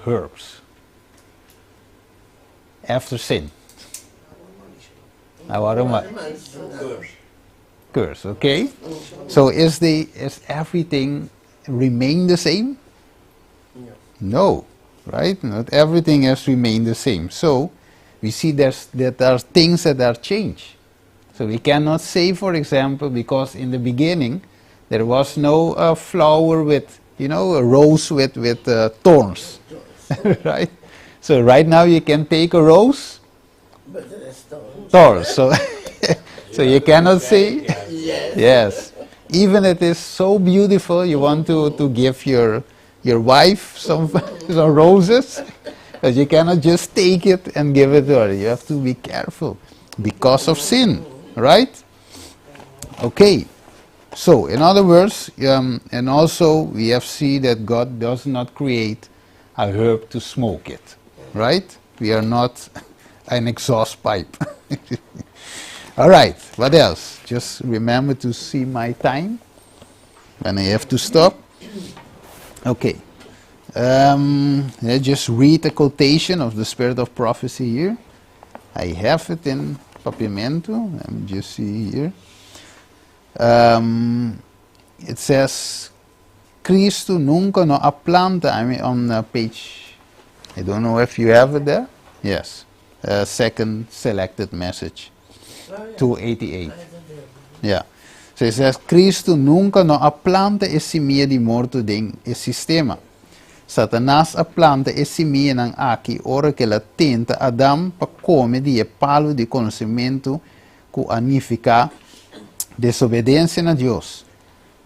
herbs after sin? Aroma curse, okay? So is everything remain the same? No. No, right? Not everything has remained the same. So we see that there are things that are changed. So we cannot say, for example, because in the beginning there was no flower with, a rose with thorns, right? So right now you can take a rose, But there is thorns. Thorns. So you cannot say, yes. Even it is so beautiful, you want to give your wife some roses, but you cannot just take it and give it to her. You have to be careful because of sin, right? Okay. So, in other words, and also we have seen that God does not create a herb to smoke it, right? We are not an exhaust pipe. All right, what else? Just remember to see my time when I have to stop. Okay. Let's just read a quotation of the Spirit of Prophecy here. I have it in Papiamento. Let me just see here. It says, Cristo nunca no a planta. I mean, on page, I don't know if you have it there. Yes. Second selected message, Oh, yeah. 288. I don't know. Yeah. So it says, Cristo nunca no a planta e simia di morto den e sistema. Satanas a planta e simianan aki ora cu el a tenta Adam pa come di e palo di conocimento cu a nifica desobedencia na Dios.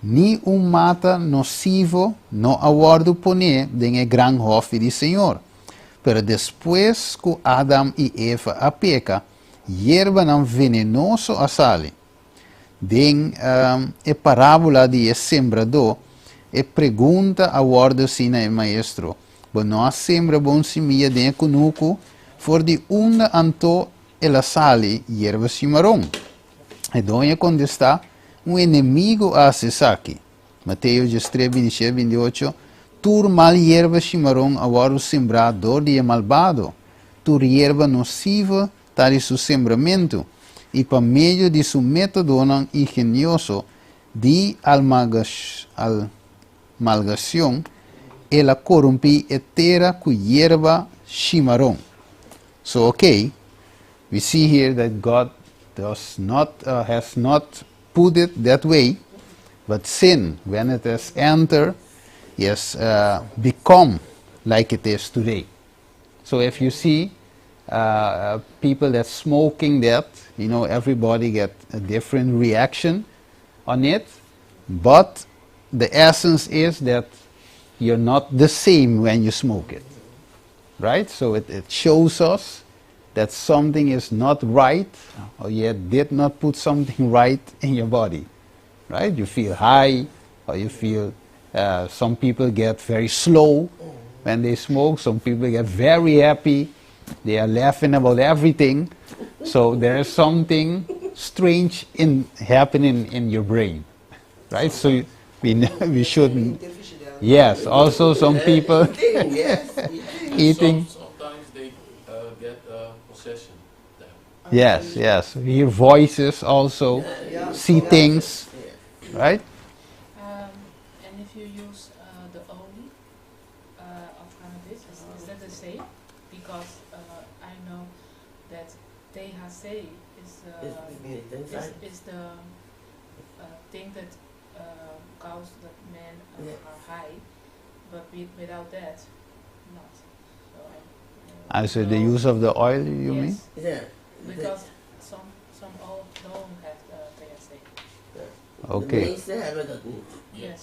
Ni un mata nocivo no a wordo poni den e gran hofi di Señor. Pero despues cu Adam y Eva a peca, yerbanan venenoso a sali. Den e parabola di sembrador, e pregunta a wordo hasí na e maestro: "Bo no a sembra bon simia den cunucu, for di unda anto el a sali yerba shimaron?" E doño a contesta: "Un enemigo a haci esaki." Mateo 3, 27, 28. Tur mal yerba shimaron a wordo sembra door di malbado. Tur yerba nocivo ta di su sembramento. Y pa medio di su metodo ingenioso di almalgacion, el a corompi e tera cu yerba shimaron. So, okay, we see here that God does not, has not put it that way, but sin, when it has entered, yes, become like it is today. So if you see people that's smoking that, everybody get a different reaction on it, but the essence is that you're not the same when you smoke it, right? So it shows us that something is not right, or you did not put something right in your body, right? You feel high, or you feel, some people get very slow when they smoke, some people get very happy, they are laughing about everything. So there is something strange in happening in your brain, right? So we shouldn't. Yes, also some people Eating, yes. Eating. Eating. Sometimes they get possession then. Yes. We hear voices also, see things, right? And if you use the olie of cannabis, is that the same? Because I know that THC Is is the thing that causes that men are high, but without that, not. So I I said the know. Use of the oil, you mean? Yes, Yeah. because some all don't have THC. Okay. De meeste hebben dat niet. Yes.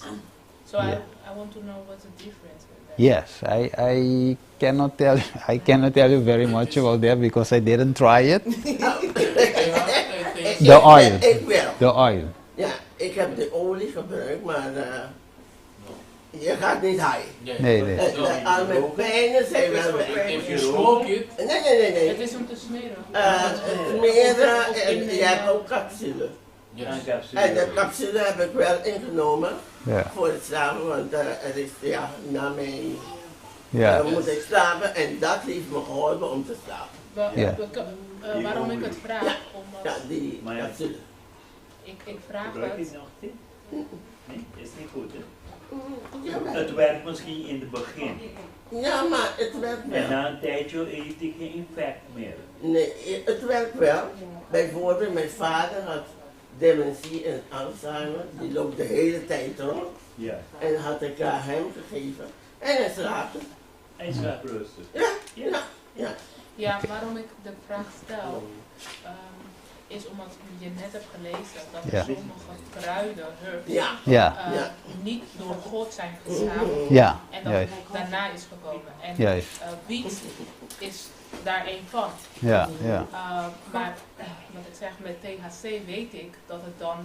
So I want to know what's the difference with that. Yes, I cannot tell you very much about that because I didn't try it. The oil. Ik wel. The oil. Ja, ik heb de olie gebruikt, maar je gaat niet high. Nee. Al mijn pijnen zijn wel weg. If you smoke it, Nee. Het is om te smeren. Het smeren en je hebt ook capsule. En de capsule heb ik wel ingenomen voor het slapen, want er is, ja, na mijn Dan moet ik slapen en dat heeft me geholpen om te slapen. Waarom ik het vraag, omdat Ja, die Maar ja. capsule. ik vraag Gebruik je het. het nog steeds? Nee, is niet goed hè? Ja, Het werkt misschien in het begin. ja, maar het werkt En wel. na een tijdje heeft het geen effect meer. Nee, het werkt wel. Bijvoorbeeld, mijn vader had dementie en Alzheimer. Die loopt de hele tijd rond. Ja. En had ik aan hem gegeven. En hij slaapte. Hij slaapt rustig. Ja, ja, ja. Ja, waarom ik de vraag stel, is omdat je net hebt gelezen dat er sommige kruiden, herbs, niet door God zijn geschapen. En dat het daarna is gekomen. En wiet is daar een van. Maar wat ik zeg, met THC weet ik dat het dan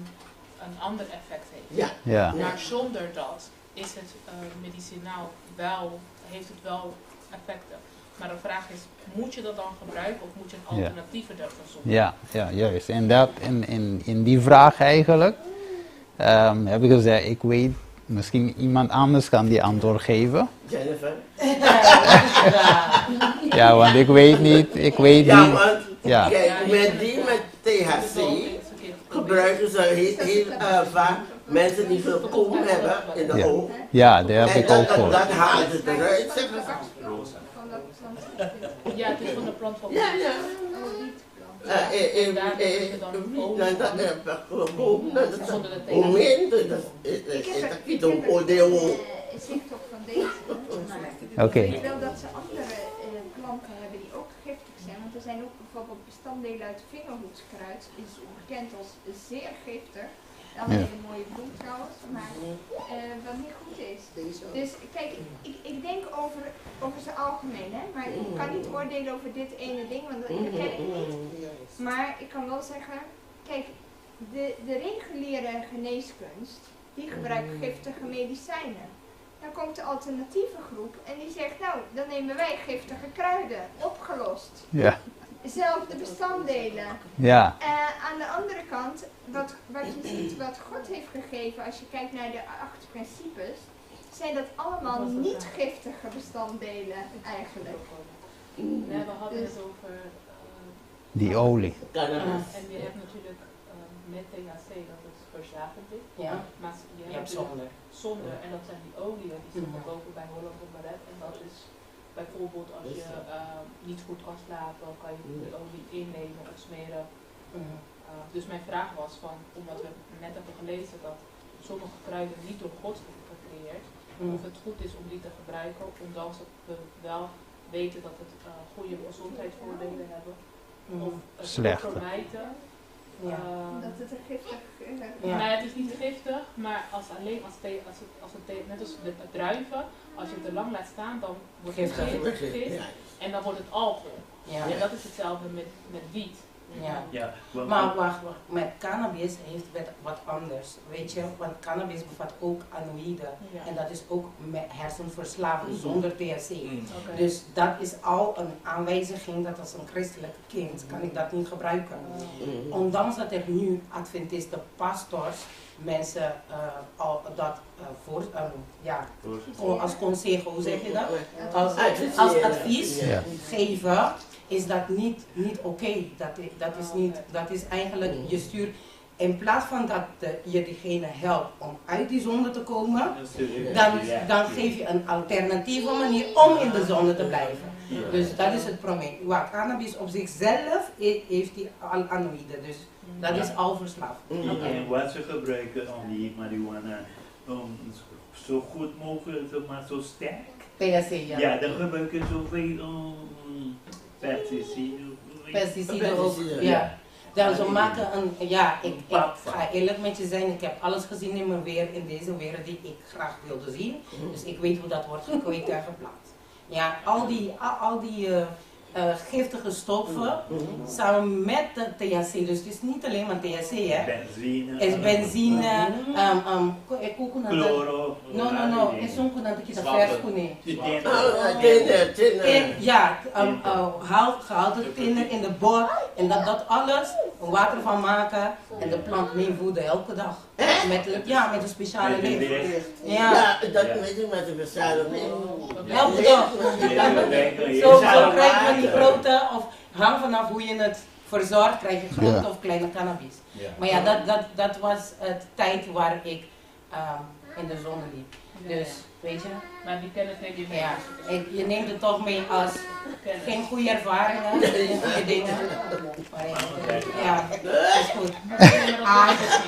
een ander effect heeft. Maar zonder dat is het medicinaal wel, heeft het wel effecten. Maar de vraag is, moet je dat dan gebruiken of moet je een alternatieve daarvoor zoeken? Ja, ja, juist. En dat, in die vraag eigenlijk, heb ik gezegd, ik weet, misschien iemand anders kan die antwoord geven. Jennifer? Ja, want ik weet niet, ik weet Ja, niet. want kijk, Ja, met die met THC gebruiken ze heel, heel vaak mensen die glaucoom hebben in de ogen. Ja, daar heb En ik ook gehoord. dat haalt het eruit, zeg maar. Ja, het is van de plant van Ja, ja. Daar is het dan ook Dat, glaucoom, dat is Zonder de hoe THC. minder, dat is, Ik heb dat er- is ik een heb er oordeel. zicht op van deze. Ik weet wel dat ze andere planten hebben die ook giftig zijn. Want er zijn ook bijvoorbeeld bestanddelen uit vingerhoedskruid. Is bekend als zeer giftig. Dat is een hele mooie bloem trouwens, maar wat niet goed is. Dus kijk, ik denk over zijn algemeen, hè? Maar ik kan niet oordelen over dit ene ding, want dat ken ik niet. Maar ik kan wel zeggen, kijk, de reguliere geneeskunst, die gebruikt giftige medicijnen. Dan komt de alternatieve groep en die zegt, nou, dan nemen wij giftige kruiden, opgelost. Zelfde bestanddelen. Aan de andere kant, wat je ziet, wat God heeft gegeven, als je kijkt naar de 8 principes, zijn dat allemaal niet giftige bestanddelen eigenlijk. Nee, we hadden Dus het over Die olie. Cannabis. En je hebt natuurlijk met THC dat het verslavend is. Maar je Je hebt hebt natuurlijk zonder. zonder, en dat zijn die oliën die ze verkopen bij Holland op Baret. En dat is bijvoorbeeld als je niet goed kan slapen, kan je die olie innemen of smeren. Dus mijn vraag was van, omdat we net hebben gelezen dat sommige kruiden niet door God worden gecreëerd, of het goed is om die te gebruiken, ondanks dat we wel weten dat het goede gezondheidsvoordelen hebben, of het Slechte. vermijden. Omdat het een giftig, Nou ja, het is niet giftig, maar als alleen als thee, als het, als het thee, net als de druiven, als je het te lang laat staan, dan wordt het Giftig. gif, en dan wordt het alcohol. En dat is hetzelfde met wiet. Ja, want Maar wacht, wacht, met cannabis heeft het wat anders, weet je, want cannabis bevat ook anoïden. En dat is ook met hersenverslaving zonder THC. Dus dat is al een aanwijziging dat als een christelijk kind kan ik dat niet gebruiken. Ondanks dat er nu Adventisten, pastors, mensen al dat voor ja, als consejo, hoe zeg je dat? Als advies geven, is dat niet oké. Dat is niet, dat is eigenlijk, je stuurt, in plaats van dat je diegene helpt om uit die zonde te komen, Dan stuur je dan geef je een alternatieve manier om in de zonde te blijven. Dus dat is het probleem. Maar cannabis op zichzelf heeft die al anoïden, dus dat is al verslaafd. En wat ze gebruiken om die marihuana om zo goed mogelijk, maar zo sterk. THC, ja. Ja, dan gebruiken ze zoveel pesticiden. Pesticiden ook, Pesticiden. ja. Dan ze maken een, ja, ik ga eerlijk met je zijn, ik heb alles gezien in mijn wereld, in deze wereld die ik graag wilde zien. Dus ik weet hoe dat wordt gekweekt en geplant. Ja, al die Giftige stoffen samen met de THC. Dus het is niet alleen maar THC, hè? Benzine. Is benzine, coconut. Chloro. No, no, no. Is un ku nan ta kita Zwavel. vers kuné. Oh, thinner, thinner. Tin, ja, gehalte thinner in de bot. En dat alles, water van maken en de plant mee voeden elke dag. Met, ja, met een speciale Met een licht. licht. Ja, Ja, dat weet ik met de speciale licht. Elke dag. Zo krijg je die grote, of hang vanaf hoe je het verzorgt, krijg je grote of kleine cannabis. Maar ja, dat was het tijd waar ik in de zone liep. Dus, weet je. Maar die kennis neem je mee. Ja, Dus het is je neemt het toch mee als kennis. geen goede ervaringen, geen goede dingen. Maar ja, ja, is goed.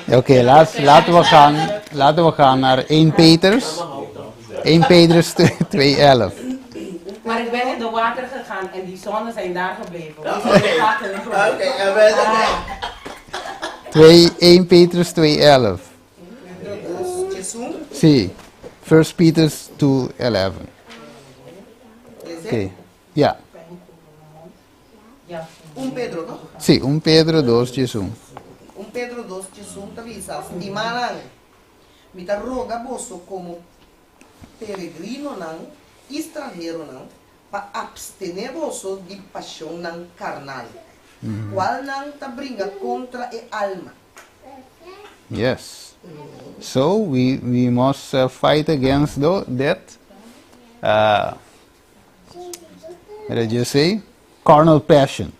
Oké, okay, laten we gaan naar 1 Petrus. 1 Petrus 2:11. Maar ik ben in de water gegaan en die zonnen zijn daar gebleven. Oké, 1 Petrus 2:11. Sí, 1 Peter 2:11. Oké, ja. 1 Pedro, no? Sí, 1 Pedro 2, 1. 1 Pedro 2, 1 ta bisa, Stimánan, mi ta roga boso komo peregrinonan i stranheronan, pa apstené boso di pashonnan karnal, kualnan ta bringa kontra e alma. Yes. So we must fight against that. What did you say? Carnal passion,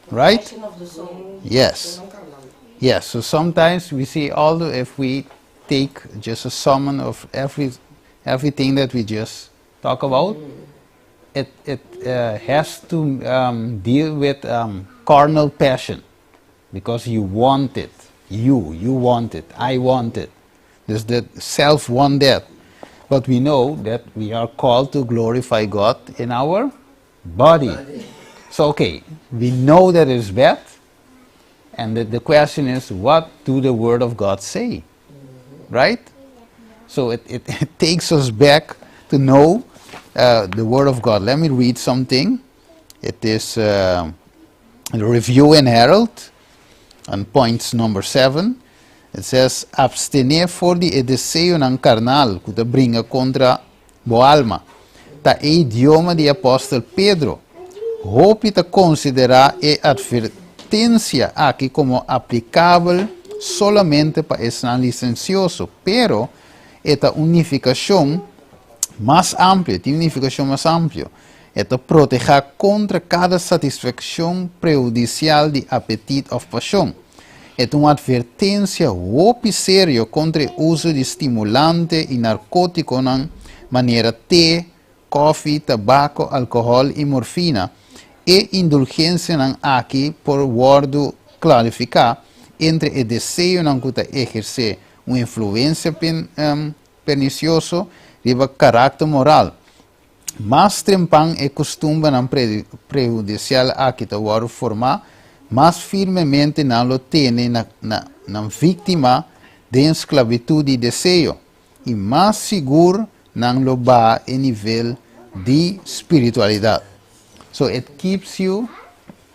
right? Passion of the soul. Yes. Yes. So sometimes we see all the, if we take just a summon of everything that we just talk about, it has to deal with carnal passion, because you want it. You want it. I want it. There's the self want that. But we know that we are called to glorify God in our body. So, we know that it's bad. And the question is, what do the Word of God say? Right? So it takes us back to know the Word of God. Let me read something. It is the Review and Herald on points number 7. It says, abstener for di e deseonan karnal, ku ta bringa kontra bo alma. Ta e idioma di apòstel Pedro. Hopi ta konsiderá e atvertensia aki komo aplikabel solamente pa esnan lisensioso, pero e ta un nifikashon mas amplio, tin un nifikashon mas amplio. E ta protehá kontra kada satisfakshon prehudisial di apetit òf pashon. E ta un atvertensia hopi serio kontra e uso di stimulante i narkótikonan manera te, koffie, tabako, alkohòl i morfina. E indulgensianan aki por wòrdu klarifiká entre e deseonan ku ta ehersé un influensia pernisioso riba karakter moral. Mas trempan e kustumbernan prehudisial aki ta wòrdu formá, mas firmemente nan lo tene na víktima di esklabitut di deseo i mas sigur nan lo baha e nivel di spiritualidat. So it keeps you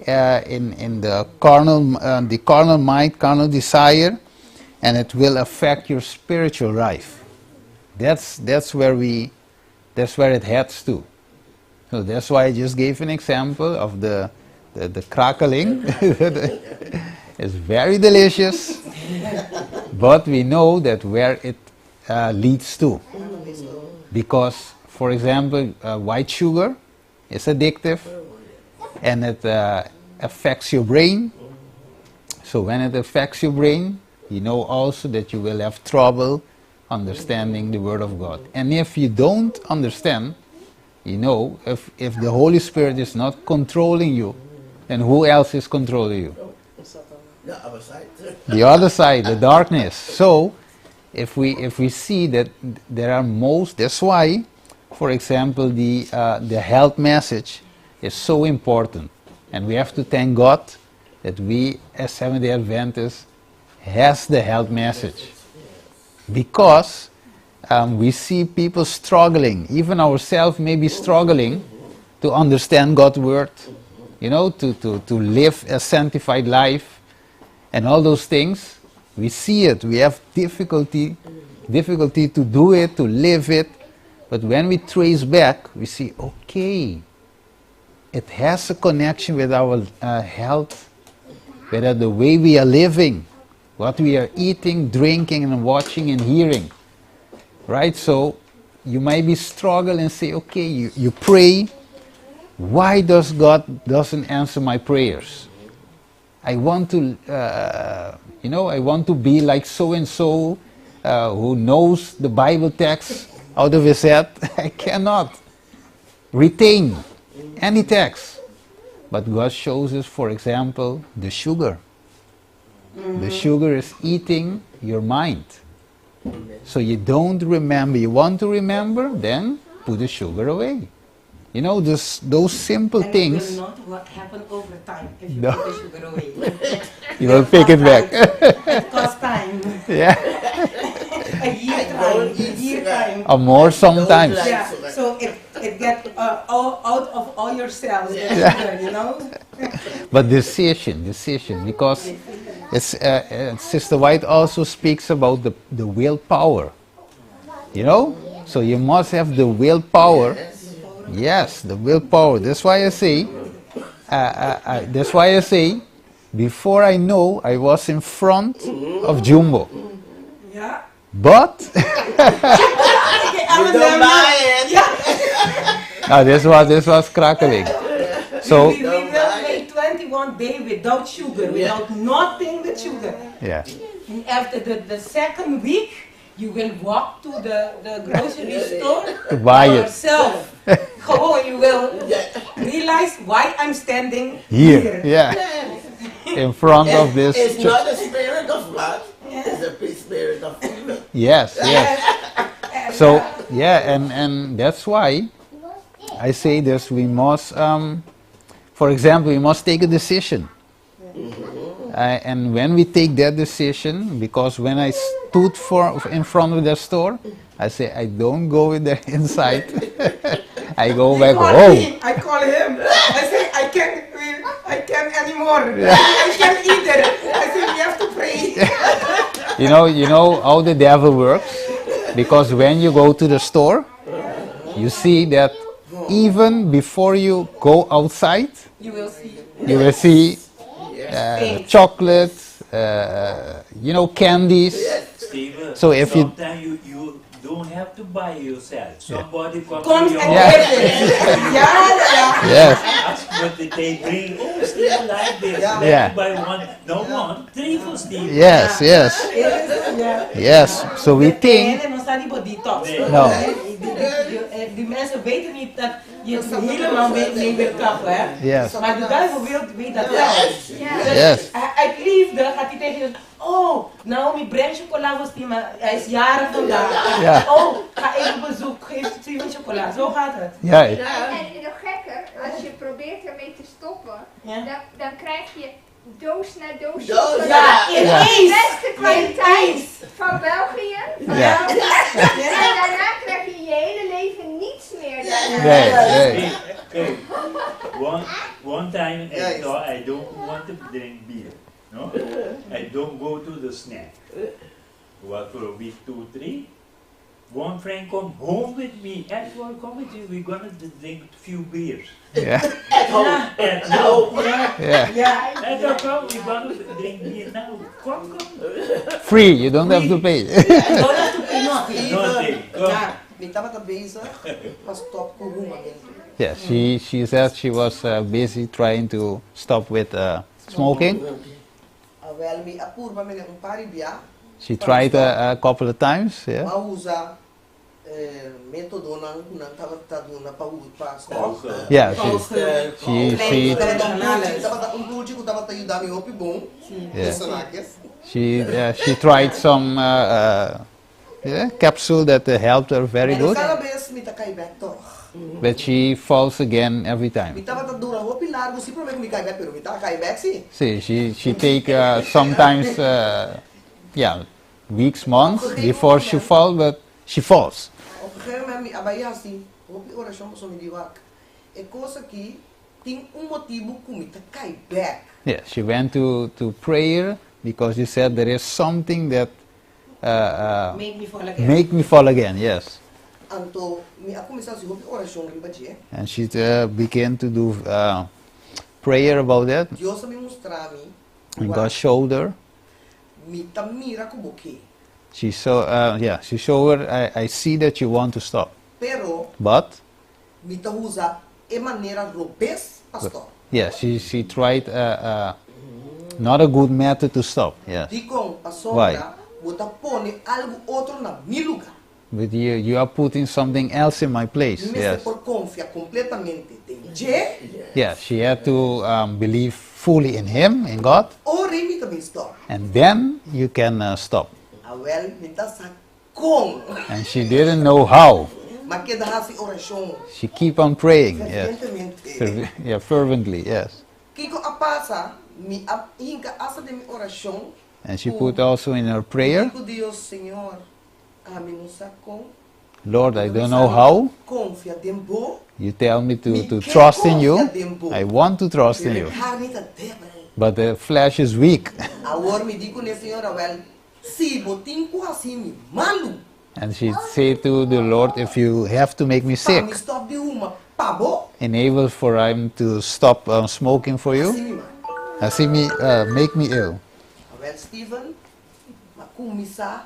in the carnal mind, carnal desire, and it will affect your spiritual life. That's where it heads to. So that's why I just gave an example of the krakeling. It's very delicious, but we know that where it leads to. Because, for example, white sugar is addictive, and it affects your brain. So when it affects your brain, you know also that you will have trouble understanding the Word of God. And if you don't understand, if the Holy Spirit is not controlling you, then who else is controlling you? The other side. The other side, the darkness. So, if we see that there are most, that's why, for example, the health message is so important. And we have to thank God that we, as Seventh-day Adventists, has the health message. Because we see people struggling, even ourselves may be struggling to understand God's word. to live a sanctified life and all those things. We see it. We have difficulty to do it, to live it. But when we trace back, we see, okay, it has a connection with our health, whether the way we are living, what we are eating, drinking, and watching and hearing. Right? So you might be struggling and say, okay, you pray. Why does God doesn't answer my prayers? I want to you know, I want to be like so-and-so who knows the Bible text out of his head. I cannot retain any text. But God shows us, for example, the sugar. The sugar is eating your mind. So you don't remember. You want to remember, then put the sugar away. Those simple And things. it will not happen over time if you No. put the sugar away. You will pick it back. It costs time. A year I time. don't A eat year sugar. time. Or more sometimes. Don't like Yeah. sugar. So it gets all out of all your cells. The sugar, you know? But decision, because Sister White also speaks about the willpower. You know? So you must have the willpower. Yes, the willpower. That's why I say, that's why I say, before I know, I was in front of Jumbo. But You don't buy it. No, this was crackling. So we will make 21 days without sugar, without nothing with sugar. And after the second week, you will walk to the grocery store To buy it. yourself. Gewoon, you will realize why I'm standing Here. here. In front of this. It's not a spirit of God. It's a spirit of evil. Yes, yes. And that's why I say this, we must, for example, we must take a decision. And when we take that decision, because when I stood in front of the store, I say, I don't go in there inside. I go He back called home. me. I call him. I say, I can't anymore. I can't either. I say, we have to pray. You know how the devil works? Because when you go to the store, you see that even before you go outside, You will see. You will see, Things. chocolate, candies. Steven, So if you sometimes you don't have to buy yourself. Somebody comes Comes to your and house. gets it. Yeah, yeah. Yes. Ask what did they bring. Oh, Steven like this. Let me buy one. No one. 3 for Steven. Yes, yes. Yeah. Yes. So we De think. ene nog staat die body detox. No. Die mensen weten niet dat je het helemaal mee wil kappen, hè? Yes. Maar de duivel weet dat wel. Dus uit liefde gaat hij tegen je zeggen, oh, Naomi, breng chocola voor Steven. Hij is jarig vandaag. Oh, ga even bezoek, geef Steven chocola. Zo gaat het. En nog gekker, als je probeert ermee te stoppen, dan krijg je doos na doos Doos, chocola. Ja, ineens. De beste kwaliteit Ineens. van België. Van België. En daarna krijg je je hele leven niets meer. Daarna. Nee, nee. Kijk, one time I thought I don't want to drink beer. No? I don't go to the snack. What for a week, 2, 3? One friend come home with me. Edward, come with you. We're going to drink a few beers. At home. At home. Yeah. Edward, come. We're going to drink beer now. Come, come. Free. You don't have to pay. You don't have to pay nothing. Nothing. Come. Ja. Mi tabata bezig, pa stop ku huma. Yeah, she said she was busy trying to stop with smoking. Awel, mi a purba mi un par di bia. She tried a couple of times, yeah. M'a usa metodonan nan tabata duna pa u pa stop. Yeah, she Tabata un buchi ku tabata yuda mi hopi bon. Yeah. Sanakes. She tried some capsule that helped her very good. Kada bes mi ta kai back toch. But she falls again every time. Mi tabata dura hopi largo, si prome mi kai back, pero mi ta kai back si. See, she take sometimes weeks, months before she fall, but she falls. Op een gegeven moment, mi a bai hasi, hopi orashon so mi di wak. E kos aki, Tin un motibu ku mi ta kai bèk. Yeah, she went to, to prayer because she said there is something that uh, uh, Make me fall again. make me fall again, yes. Anto mi a kuminsá hasi hopi orashon riba dje. And she uh, began to do uh, prayer about that. Dios a bin mustra mi, And God showed her. Mi ta mira ku bo ke. She saw, uh, yeah, she showed her, I, I see that you want to stop. Pero But, mi ta usa e manera robes pa stop. yeah, she, she tried uh, uh, not a good method to stop, yes. Dikon? Why? Pasobra bo ta pone algu otro na mi lugá. But you, you are putting something else in my place, Mi mester yes. por konfia kompletamente den dje. Yes, she had to um, believe fully in Him, in God, Ora ei mi ta bin stop. and then you can uh, stop. Awèl, mi ta sa kon. And she didn't know how. M'a keda hasi orashon She keep on praying, yes. fervientemente. Ferv- yeah, fervently, yes. Kiko a pasa? Mi a hinka asta den mi orashon And she ku put also in her mi prayer, di ku Dios, Señor, ami no sa kon, Lord, I bo ta don't bisa know mi how. konfia den bo. You tell me to, Mi to ke trust in konfia you. den bo, I want to trust in pero e you. karni ta débil. But the flesh is weak. Awor mi di kuné, Señor, awèl, si bo tin ku hasi mi malu. And she said to the Lord, if you have to make me Pa sick, mi stòp di huma pa bo. enable for I'm to stop um, smoking for you. Hasi mi malu. Hasi mi, uh, make me ill. Awèl, Steven, m'a kuminsá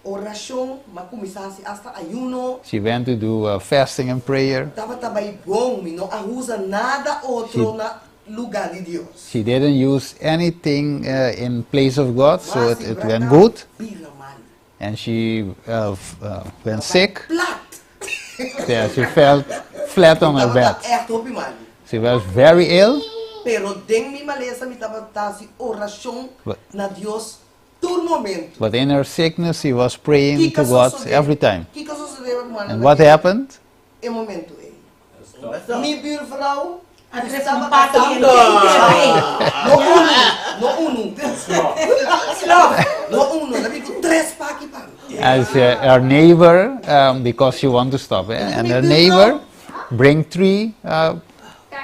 orashon, m'a kuminsá hasi asta ayuno. She went to do uh, fasting and prayer. Tabata bai bon, mi no a usa nada otro She- na lugá di Dios. She didn't use anything uh, in place of God, so M'a it, hasi it went blackout, good. bira malu. And she uh, f- uh, went M'a bai sick. plat. Yeah, she fell flat on her Tabata bed. ègt hopi malu. She was very ill, Pero den mi malesa mi tabata hasi orashon But- na Dios tur momento. but in her sickness she was praying Kiko to God sosodé? every time. Kiko a sosodé rumannan And na what e happened? e momento ei? Stop. Mi buurvrouw A tres estaba un paki casando. No unu, no unu. Slof. No unu, el a bin ku tres paki pa mi. As uh, her neighbor, um, because she want to stop, eh? And her neighbor bring three uh,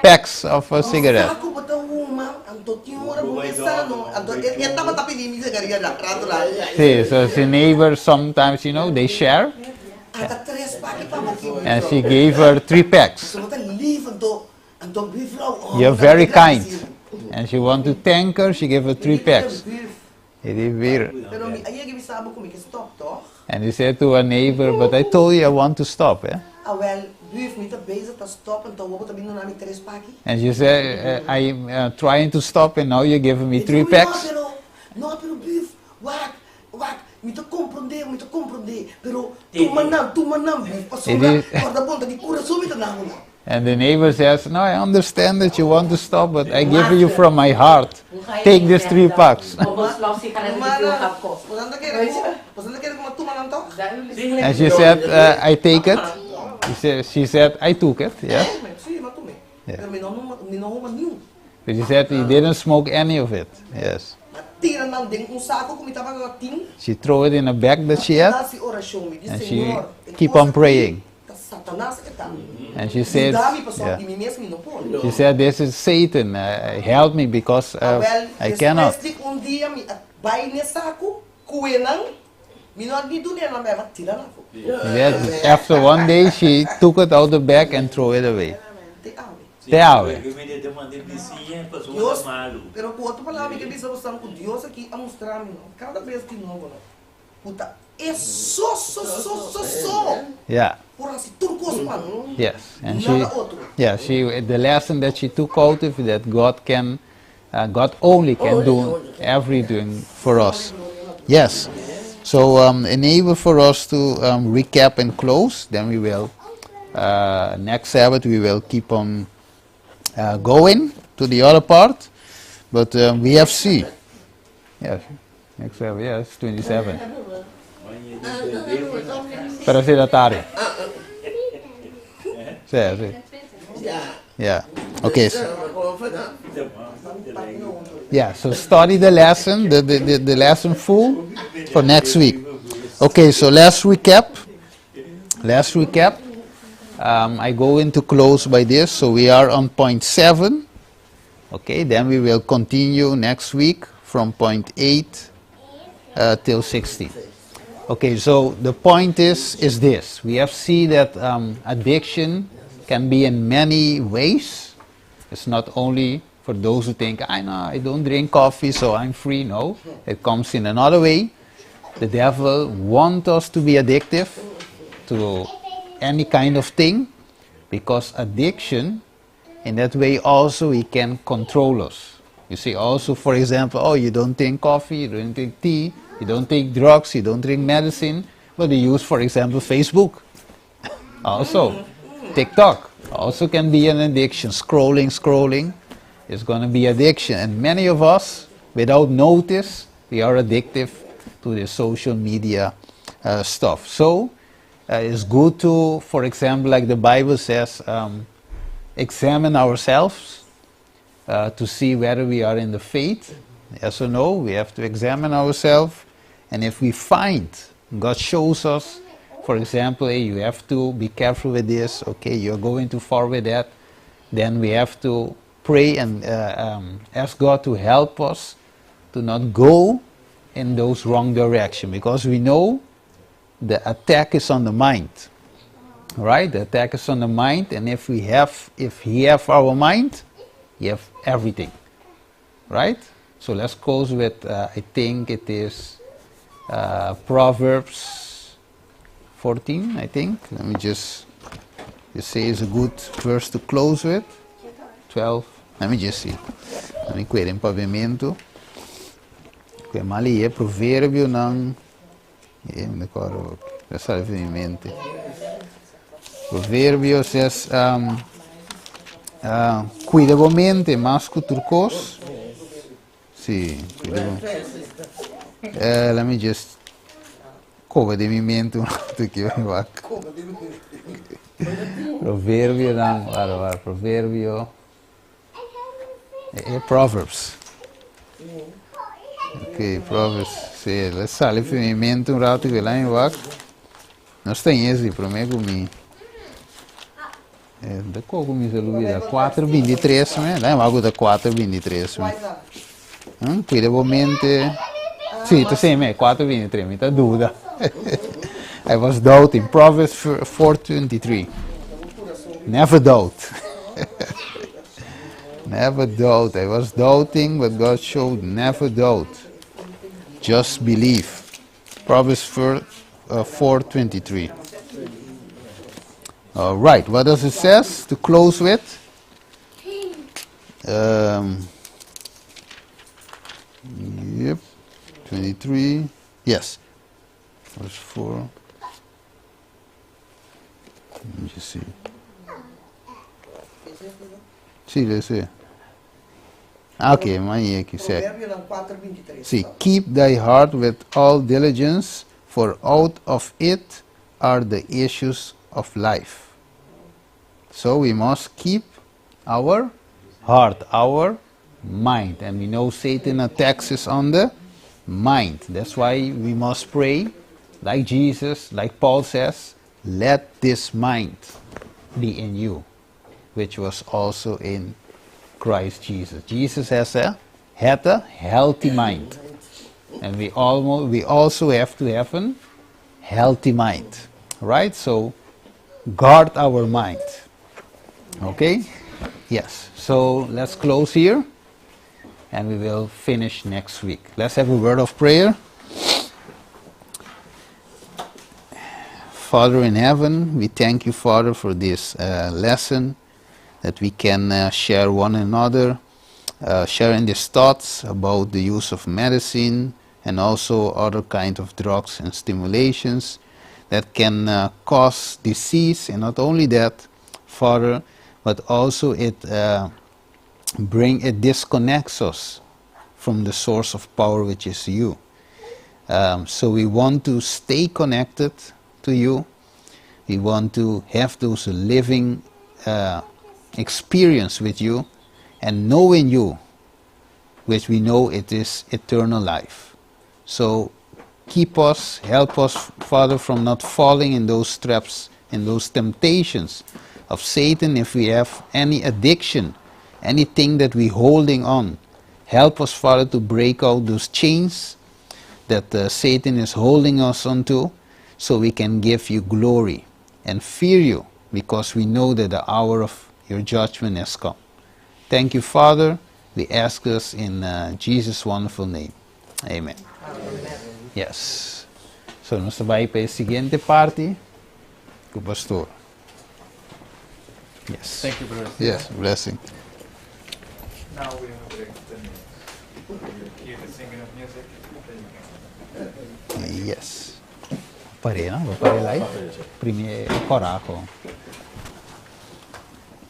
packs of a cigarette. Sa ku bo ta huma, anto tin ora bo mester no. Anto e e tabata pidi mi sigaria na rato la. See, so the neighbor sometimes, you know, they share. Ata tres paki pa bo ki And she gave her three packs. So bo ta lief anto anto buurvrouw. Oh, You're bo ta very gran kind. siru. And she want to thank her, she gave her three packs. E di weer. Pero mi a yega bisa bo ku mi ke stop toch? And he said to her neighbor, but I told you I want to stop, eh? Awel, buurf, mi ta bezig ta stop anto awor bo ta bin duna mi tres paki. And she said, I'm uh, trying to stop and now you're giving me E di three ku mi, no, packs. pero, no, pero buurf, wak, wak, mi ta komprondé, mi ta komprondé, pero tuma nan, tuma nan, buurf, pasobra, E di- kòrda bon, ta di kurason mi ta na bo nan. And the neighbor says, no, I understand that you want to stop, but I give you from my heart. Hoe ga je Take niet these three zeggen packs. dat hoeveel slofsigaretten te veel gaat kosten? Bo ta kere ku, bo ta kere ku mi a tuma nan tòg? Duidelijk. And she said, uh, I take it. She said, she said, I took it, yes. Sí, mi a tum'é. Ja. Pero mi no huma, mi no huma niun. But she said he didn't smoke any of it, yes. Mi a tira nan den un sako ku mi tabata tin. She threw it in a bag that she had, Mi a hasi orashon, mi di, and she Señor, e keep kos on aki praying. ta Satanas e ta. And she said, Yuda mi pasobra yeah. di mi mes mi no por. She said, this is Satan, uh, help me because uh, Awel, I cannot. despues di un dia mi a bai n'e saku ku e nan, mi no a ni dun'é nan, mi a tira nan afó. Yes, after one day she took it out the bag and threw it away. Te awe. Te awe. Dios, pero ku otro palabra mi ke bisa boso ku Dios aki a mustra mi no, kada bes di nobo no, ku ta e so so so so so Yeah. por hasi tur kos pa mi. Yes, and she, Nada otro. yeah, she, the lesson that she took out of that God can, uh, God only can do everything for us. Yes. So um, enable for us to um, recap and close. Then we will uh, next Sabbath we will keep on uh, going to the other part. But um, we have C. Yes, next Sabbath. Yes, 27. Pero si da tarde. Sí, sí. Yeah. Okay. So, yeah, so study the lesson, the, the, the, the lesson full for next week. Okay, so let's recap. Let's recap. I go into close by this. So we are on point 7. Okay, then we will continue next week from point 8 till 16. Okay, so the point is this. We have seen that addiction can be in many ways. It's not only for those who think, I know I don't drink coffee, so I'm free. No, it comes in another way. The devil wants us to be addictive to any kind of thing, because addiction, in that way also he can control us. You see, also, for example, oh, you don't drink coffee, you don't drink tea, you don't take drugs, you don't drink medicine, but you use, for example, Facebook. Also, TikTok also can be an addiction. Scrolling, scrolling is going to be addiction. And many of us, without notice, we are addictive to the social media stuff. So it's good to, for example, like the Bible says, examine ourselves to see whether we are in the faith. Yes or no, we have to examine ourselves. And if we find, God shows us, for example, hey, you have to be careful with this, okay, you're going too far with that, then we have to pray and ask God to help us to not go in those wrong direction, because we know the attack is on the mind, right? The attack is on the mind, and if he have our mind, he have everything, right? So let's close with, I think it is Proverbs 14, I think. Let me just say it's a good verse to close with. 12. Let me just see. Let me quit in pavimento. Que mali é provérbio não. É, me recordo. Já sabe em mente. Provérbio says, cuida bo mente, mas cu tur cos. Si, cuida bo. Let me just coba di mi mente un rato aki, bai. Proverbio, no, guarda, guarda, proverbio. Proverbs. Ok, Proverbs. Si, el a sali for di mi mente un rato cu la bai. No ta easy, prome cu mi. Di con mi a lubida? 4:23, ne? La bai di 4:23, ne? Cuida bo mente. Si, ta asina, ne? 4:23, mi ta duda. I was doubting. Proverbs 4:23. Never doubt. Never doubt. I was doubting, but God showed never doubt. Just believe. Proverbs 4:23. All right. What does it says to close with? Yep. 23. Yes. Verse 4. Let me just see. Si, esey. Ah, ok, mas aki, certo. Proverbio 4:23. Si, keep thy heart with all diligence, for out of it are the issues of life. So we must keep our heart, our mind. And we know Satan attacks us on the mind. That's why we must pray, like Jesus, like Paul says, let this mind be in you, which was also in Christ Jesus. Jesus had a healthy mind. And we also have to have a healthy mind. Right? So, guard our mind. Okay? Yes. So, let's close here. And we will finish next week. Let's have a word of prayer. Father in heaven, we thank you, Father, for this lesson that we can share one another, sharing these thoughts about the use of medicine and also other kind of drugs and stimulations that can cause disease, and not only that, Father, but also it disconnects us from the source of power, which is you. So we want to stay connected to you. We want to have those living experience with you and knowing you, which we know it is eternal life. So keep us, help us, Father, from not falling in those traps in those temptations of Satan. If we have any addiction, anything that we're holding on, help us, Father, to break out those chains that Satan is holding us onto so we can give you glory and fear you because we know that the hour of your judgment has come. Thank you, Father. We ask this in Jesus' wonderful name. Amen. Yes. So, nos ta bai pa e siguiente parti ku pastor. Yes. Thank you, brother. Yes, blessing. Now we have a break, 10 minutes. You hear the singing of music, then you can Yes. Parei, no? Parei live. Promé koraho.